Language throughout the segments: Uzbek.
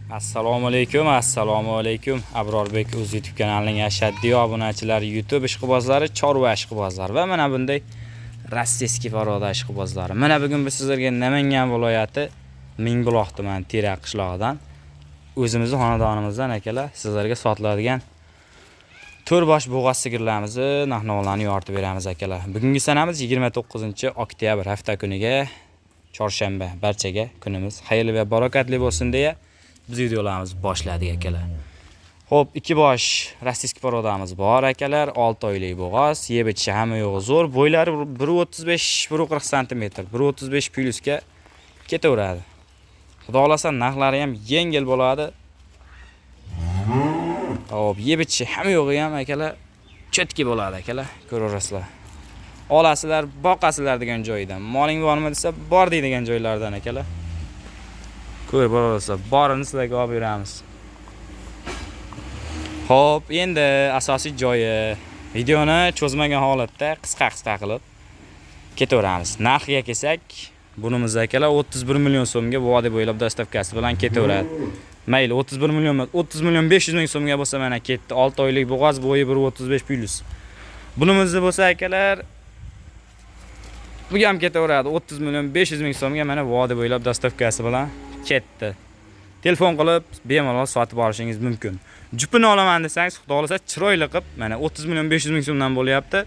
Assalomu alaykum, assalomu alaykum. Abrorbek o'z YouTube kanalining ashaddiy obunachilari, YouTube ishqibozlari, chorva ishqibozlari va mana bunday российский порода ishqibozlari. Mana bugun biz sizlarga Namangan viloyati Mingbuloq tumani Terak qishlog'idan o'zimizni xonadonimizdan, akalar, sizlarga sotiladigan to'rt bosh bo'g'oz sigirlarimizni narx-navolarni yoritib beramiz, akalar. Bugungi sanamiz 29-oktyabr, hafta kuniga chorshanba. Barchaga kunimiz xayrli va barakatli bo'lsin deya biz videolarimizni boshladik, akalar. Xo'p, ikki bosh российский порода miz bor, akalar, 6 oylik bo'g'oz, yeb ichishi hamma yo'g'i zo'r, bo'ylari 1.35, 1.40 santimetr, 1.35 plyusga ketaveradi. Xudo xohlasa, narxlari ham yengil bo'ladi. Xo'p, yeb ichishi hamma yo'g'i ham, akalar, чётки bo'ladi, akalar, ko'raverasizlar. Olasizlar, boqasizlar degan joyidan. Moling bormi desa, bor deydigan joylardan, akalar. Ko'rib boraverasizlar. Borini sizlarga olib beramiz. Xo'p, endi asosiy joyi, videoni cho'zmagan holatda qisqa-qisqa qilib ketaveramiz. Narxiga kelsak, bunimiz, akalar, 31 million so'mga vodiy bo'ylab доставка si bilan ketaveradi. Mayli, 31 million emas, 30 million 500 ming so'mga bo'lsa, mana ketdi. 6 oylik bo'g'oz, bo'yi 1.35 plyus. Bunimizni bo'lsa, akalar, bu ham ketaveradi. 30 million 500 ming so'mga mana vodiy bo'ylab доставка si bilan ketdi. Telefon qilib bemalol sotib olishingiz mumkin. Jupini olaman desangiz, xudo xohlasa, chiroyli qilib mana 30 million 500 ming so'mdan bo'lyapti.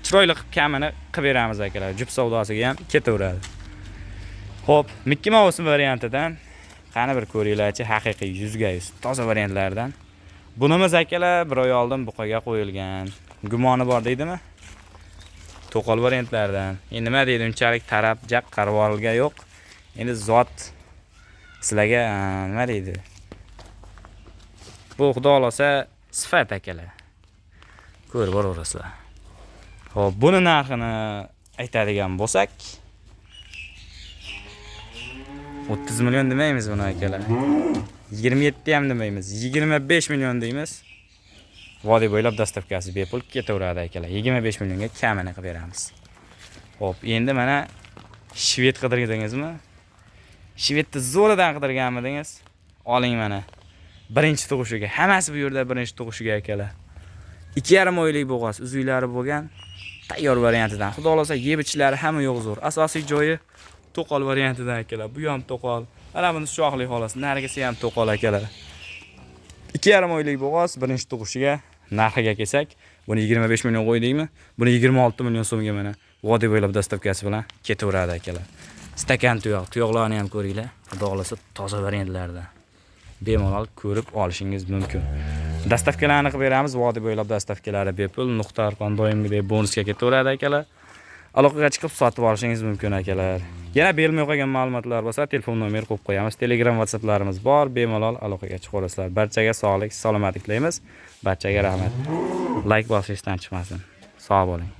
Chiroyli qilib kamini qilib beramiz, akalar. Jup savdosiga ham ketaveradi. Xo'p, Mickey Mouse variantidan qani bir ko'ringlarchi, haqiqiy yuzga yuz toza variantlardan. Bunimiz, akalar, bir oy oldin buqaga qo'yilgan. Gumoni bor deydimi? To'qol variantlardan. Endi nima deydi, unchalik taraf jaq qarvorilgan yo'q. Endi zot sizlarga nima deydi? Bu, xudo xohlasa, sifat, akalar. Ko'rib boraverasizlar. Xo'p, buni narxini aytadigan bo'lsak, 30 million demaymiz buni, akalar. 27 ham demaymiz. 25 million deymiz. Vodiy bo'ylab доставка si bepul ketaveradi, akalar. 25 millionga kamini qilib beramiz. Xo'p, endi mana shved qidirdingizmi? Shvedni zo'ridan qidirganmidingiz? Oling mana. Birinchi tug'ishiga. Hammasi bu yerda birinchi tug'ishiga, akalar. 2,5 oylik bo'g'oz, uzuklari bo'lgan tayyor variantidan. Xudo xohlasa, yeb ichishlari hamma yo'q zo'r. Asosiy joyi to'qol variantidan, akalar. Bu ham to'qol. Mana buni shoxli xolos. Narigisi ham to'qol, akalar. 2,5 oylik bo'g'oz, birinchi tug'ishiga. Narxiga kelsak, buni 25 million qo'ydikmi? Buni 26 million so'mga mana vodiy bo'ylab доставка si bilan ketaveradi, akalar. Stakan tuyoq, tuyoqlarni ham ko'ringlar. Xudo xohlasa, toza variantlardan. Bemalol ko'rib olishingiz mumkin. Доставка larni qilib beramiz, vodiy bo'ylab доставка lari bepul, nuqta arqon doimgidek bonusga ketaveradi, akalar. Aloqaga chiqib sotib olishingiz mumkin, akalar. Yana berilmay qolgan ma'lumotlar bo'lsa, telefon nomeri qo'yib qo'yamiz. Telegram, WhatsApplarimiz bor, bemalol aloqaga chiqaverasizlar. Barchaga sog'lik, salomatlik tilaymiz. Barchaga rahmat. Like bosishdan chiqmasin. Sog' bo'ling.